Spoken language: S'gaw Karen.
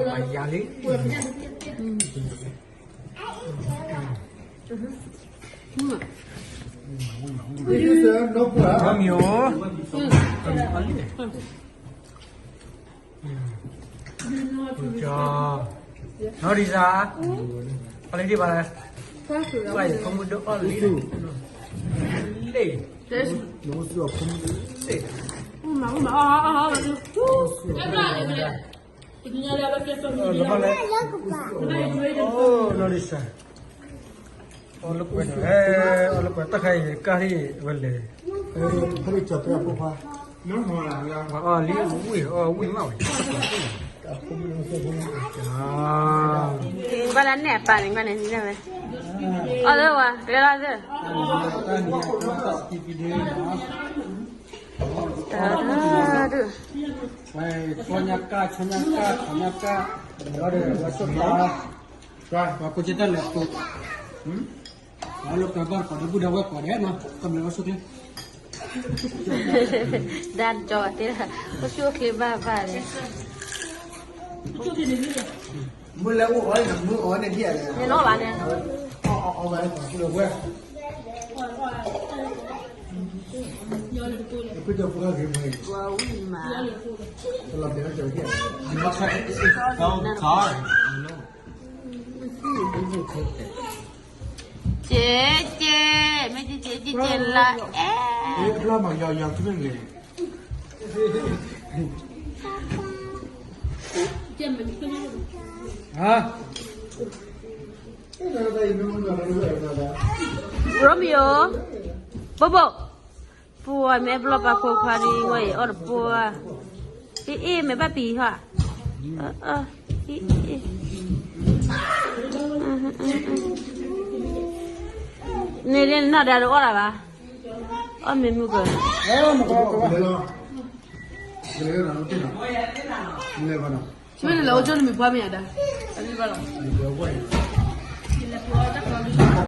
ပှၤယၤလံ, မ့ၢ် Good job. Notice, ah? Quality ba la. Why, kamu do all this? Hey. Oh, notice, ah. အီၣ်လၢကွဲး, အီၣ်လၢကွဲးတၢ်ခါအံၤ ကၢ်ဟံၣ်ဝဲလဲၣ်, အီၣ်လံဝံၣ်, အီၣ်ဝံၣ်မးဝဲ, ဘၣ်လၢနဲၣ်အပၢ်န့ၣ် ဘၣ်န့ၣ်, အီၣ်လၢဝဲ, ကလဲၤလီၤသၢ, တၢ်ဒုး ဝဲ, ဆီညါကၢ်, ဆီညါကၢ်, ဆီညါကၢ်, ဝဲဒီးဝဲဆိၣ်ကျါ, ဝဲကိးကတၢၢ်လဲၤကိး, ဝဲလၢပှၤဘၣ်တကိးဒီပုၢ်ဒီဝဲၢ်ကိးဒဲးနီၤ, ကမျၢၢ်ဝဲဆိၣ်ကျါ, ဒါကၠီဝဲသ့ၣ်, အိၣ်ဆူၣ်အိၣ်ချ့ဘၣ်ဘၣ်န့ၣ်, မုၢ်လၢအိၣ်အီၤန့ၣ်, မုၢ်အီၤန့ၣ်ဒ်လဲၣ်, န့ၣ်နီၢ်ဘၣ်န့ၣ်, အီၣ်အီၣ်ဝဲ, ဝံၣ်မး, ကဲကဲ, မ့ၢ်ကဲကဲ, ကဲကဲလီၤ, အဲ, ဘျါမး, ယၤယၤကန့ၣ်လဲၣ်, ဟါ, Romeo, Bobo, ပှၤမ့ၢ်ဘျီပာ်ဖိခွါဒ်ဝဲအံၤ အီၣ်တပှၢ်, အ့ၣ်အ့ၣ် မ့ၢ်ဘၣ်ပံၤဟီ, အ့ၣ်အ့ၣ်, န့ၣ်ဒ်နီၢ်ဒါတအီၣ်တၢ်ဘၣ်, အီၣ်မ့ၢ်မုၢ်က, မ့ၢ်လဲၤအိၣ်ကၠိန့ၣ်မ့ၢ်ပှၤမ့ၢ်ယၤဒါ, တၢ်လံဘၣ်လီၤ,